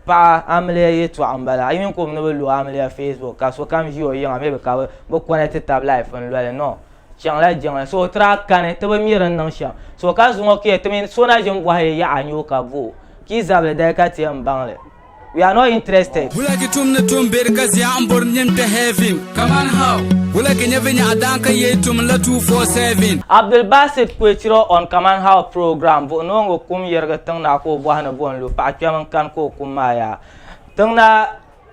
Paɣa amiliya yɛltɔɣa m-bala. A yi mini ka o ni bi lu amiliya Facebook ka sokam ʒi o yiŋa maybe ka bɛ connect tab live n-loli no. Chaŋla jiŋli so ti daa kani ti bi mi din niŋ shɛm so ka zuŋɔ ka ti mini so na ʒini bɔhi yi yaɣa n-nyɛ o ka bo o ka yi zabili dali ka ti yɛn baŋ li. We are not interested. Wula ki tum ni tum beri ka zia n bori nim kpe heaven? Kaman how? Wula ki nyɛ vinyaɣa daan ka yee tum la 247? Abdulbasit Kwechiro on Kaman How program buɣi noongu kum yirigi tiŋ naa ka o bɔhi ni bo n-lu paɣa kpɛm n-kani ka o kum maa yaa. Tiŋ naa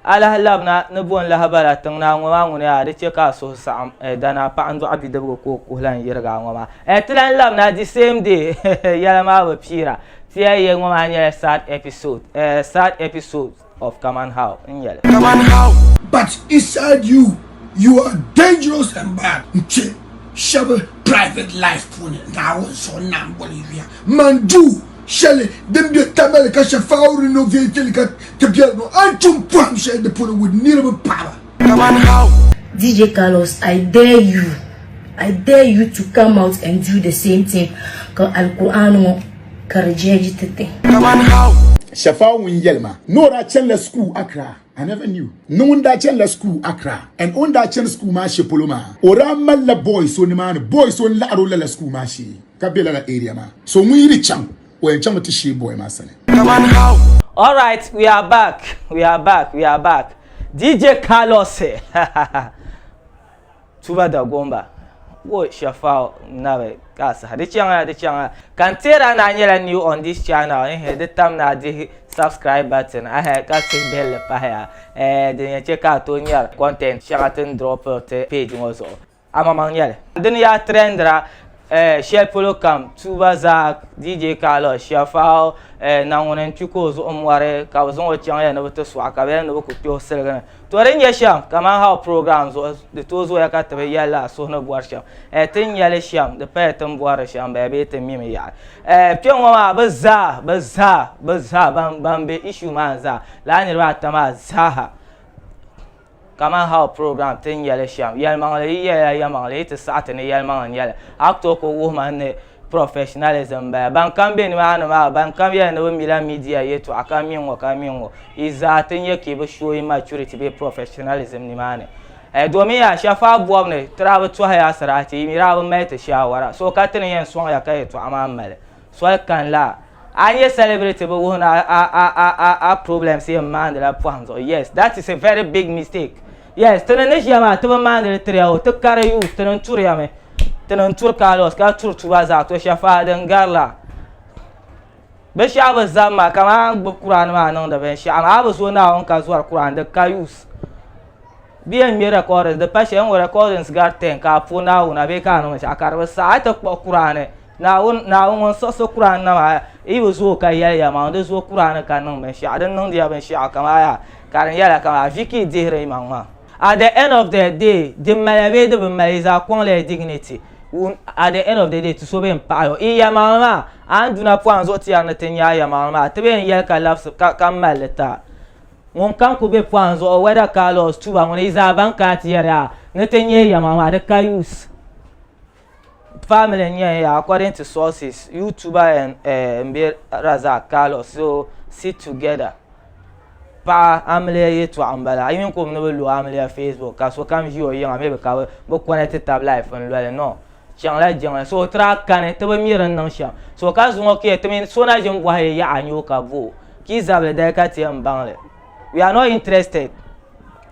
a lahi labina ni bo n-lahi bala tiŋ naa ŋɔ maa ŋuni yaa di che ka a suhu saɣim eh danaa paɣa n-dɔɣi bidibigi ka o kuhi lan yirigi a ŋɔ maa eh ti lan labina the same day yɛla maa bi piira ti ya yɛ ŋɔ maa nyɛla sad episode eh sad episode of Kaman How n-nyɛli. Kaman how? But inside you, you are dangerous and bad. N-che shɛba private life puuni Naawuni zuɣu n-naan boli yuya. Man duu shɛli din be Tamale ka Shafau renovate li ka ti be no a ni tum pɔhim shɛli di puuni with niriba paɣaba. Kaman how? DJ Carlos, I dare you, I dare you to come out and do the same thing ka Al-Quran ŋɔ ka di jɛji ti ti. Kaman how? Shafau ŋun yɛli ma ni o daa chanila school Accra. I never knew. Ni ŋun daa chanila school Accra and o ni daa chani school maa shee polo maa o daa malila boy so nimaani boy so n-laɣiri o lala school maa shee ka be lala area maa so ŋun yi di chaŋ o yɛn chaŋmi ti shee boy maa sani. Kaman how? Alright, we are back, we are back, we are back. DJ Carlos Tuba Dagomba wo Shafau nabi ka a saha di chaŋya di chaŋya ka n teeri a ni a nyɛla new on this channel ehe di tam ni a dihi subscribe button ahe ka tihi bihili pahiya eh din yɛn che ka a tooi nyari content shɛŋa ti ni drop ti page ŋɔ zuɣu amaŋmaŋ nyɛli dini yaa trendira eh shɛli polo kam Tuba Zaak DJ Carlos Shafau eh na ŋuni n kpi ka o zuɣu mɔri ka bɛ zaŋ o chaŋ ya ni bɛ ti sɔɣi ka bɛ yɛli ni bɛ ku kpe o siligi ni To di nyɛ shɛm kaman how program zuɣu di tooi zooya ka ti bi yɛli a suhu ni bɔri shɛm. Eh, ti ni nyɛli shɛm di paya ti ni bɔri shɛm baya bee ti mimi yaɣi. Eh, kpe ŋɔ maa bɛ zaa, bɛ zaa, bɛ zaa ban, ban be issue maa ni zaa, lala niriba ata maa zaaha kaman how program ti ni nyɛli shɛm. Yɛlimaŋli yi yɛlila yɛlimaŋli yi ti saɣi ti ni yɛlimaŋli nyɛli. A ku tooi ku wuhi ma ni professionalism bala. Ban kam be nimaani maa, ban kam yɛli ni bɛ mila media yɛltɔɣa ka mi ŋ-ŋɔ ka mi ŋ-ŋɔ. Yi zaa ti nya ka yi bi show yi maturity bee professionalism nimaani. Eh, domin yaa Shafaa bɔbu ni ti daa bi tɔhi ya asiraati, yi mi daa bi mali ti shaawara. So ka ti ni yɛn sɔŋ ya ka yɛltɔɣa maa mali. Soli kani la. A nyɛ celebrity bi wuhi ni a, a, a, a, a, a problems yɛn maandila pɔhim zuɣu. Yes, that is a very big mistake. Yes, ti ni ni ʒiya maa ti bi maandi li tiri ya o, ti kari youth, ti ni turi ya mi. Ti ni turi Carlos ka turi Tuba zaa to Shafaa din gari la. Binshɛɣu bi zam ma kamani a ni gbubi Quran maa niŋdi binshɛɣu maa a bi zo Naawuni ka zɔri Quran di ka use. Bɛ yɛn ŋme recordings di pa shɛli n-ŋɔ recordings gari ten ka a puhi Naawuni a bee ka a niŋ binshɛɣu ka di bi saɣi a yi ti kpuɣi Quran Naawuni Naawuni ŋun siɣisi Quran na maa yi bi zo o ka yɛli ya maa di zo Quran ka niŋ binshɛɣu di niŋdi ya binshɛɣu kamani yaa ka di nyɛla kamani vi ka yi dihiri yi maŋ maa. At the end of the day, di maliya bee di bi mali, yi zaa kɔŋ la yi dignity. Wun, at the end of the day, ti so bee m-paɣi o. Yi yɛlimaŋli maa, a ni duna pɔhim zuɣu ti yɛri ni ti nya a yɛlimaŋli maa, ti bee n-yɛli ka labisi ka, ka mali li ti a. Ŋun kam ku be pɔhim zuɣu, whether Carlos, Tuba, ŋuni yi zaa ban kana ti yɛri a ni ti nya yi yɛlimaŋli maa, di ka use. Family n-nyɛ ya, according to sources, you Tuba and eh, m-be Razak, Carlos, so sit together. Paɣa amiliya yɛltɔɣa m-bala. A yi mini ka o ni bi lu amiliya Facebook ka sokam ʒi o yiŋa maybe ka bɛ connect tab live n-loli no. Chaŋla jiŋli so ti daa kani ti bi mi di ni niŋ shɛm so ka zuŋɔ ka ti mini so na ʒini bɔhi yi yaɣa n-nyɛ o ka bo o ka yi zabili dali ka ti yɛn baŋ li. We are not interested.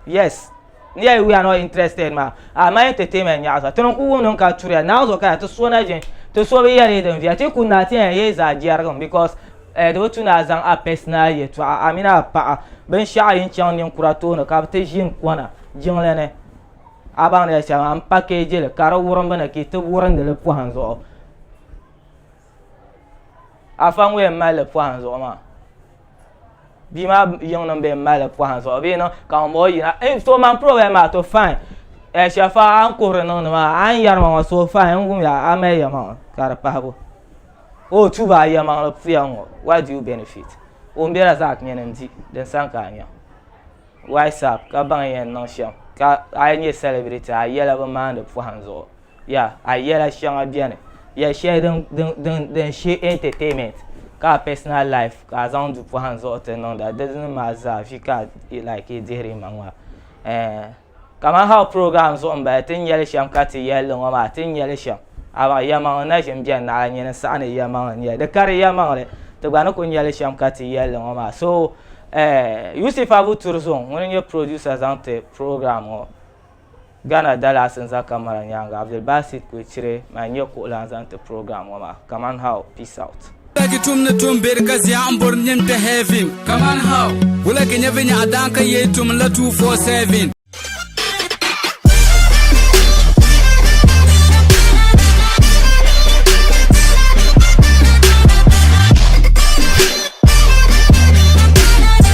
Yes. N yɛli we are not interested maa amaa entertainment nyaɣisa ti ni ku wum ni ka turiya naawuni zuɣu ka ya ti so na ʒini ti so bi yɛli din viɛla ti ku naai ti yɛn yee zaa jɛrigim because eh, di bi tu ni a zaŋ a personal yɛltɔɣa a mini a paɣa binshɛɣu yin chaŋ ninkura tooni ka bi ti ʒini kona jiŋli ni a baŋdi ya shɛm n package li ka di wurimbu ni ka yi ti wurindi li pɔhim zuɣu afa ŋun yɛn mali li pɔhim zuɣu maa Bia maa yiŋnim bee m-mali pɔhim zuɣu bee niŋ ka ŋun bɔŋɔ yina eh, so man problem maa to fine eh, Shɛfa a ni kuhiri niŋdi maa a ni yɛri ma ŋɔ so fine n wumya a mali yɛlimaŋli ka di pahibu o tuba a yɛlimaŋli puya ŋɔ what do you benefit o ni bela zaɣ nyini n-di din sani ka a nya wise up ka baŋ yɛn niŋ shɛm ka a yi nyɛ celebrity a yɛla bi maandi pɔhim zuɣu ya a yɛla shɛŋa beni yɛl shɛli din din din din she entertainment. Ka a personal life ka a zaŋ du pɔhim zuɣu ti niŋda di dini maa zaa vi ka like i dihiri maŋ maa eh kaman how program zuɣu n bala ti ni nyɛli shɛm ka ti yɛlli ŋɔ maa ti ni nyɛli shɛm amaa yɛlimaŋli na ʒini bɛni naɣila nyini n saɣi ni yɛlimaŋli n nyɛli di ka di yɛlimaŋli ti gba ni kuli nyɛli shɛm ka ti yɛlli ŋɔ maa so eh Yusuf Abu Turzong ŋuni n nyɛ producer zaŋ ti program ŋɔ Ghana Dallas n-za kamara nyaaŋa, Abdulbasit Kwechire man nyɛ kuɣulan zaŋ ti program ŋɔ maa. Kaman how, peace out. Wula ki tum ni tum beri ka zia m bori nim kpe heaven. Kaman how, wula ki nyɛ vinyɛɣu daan ka yee tum la 247.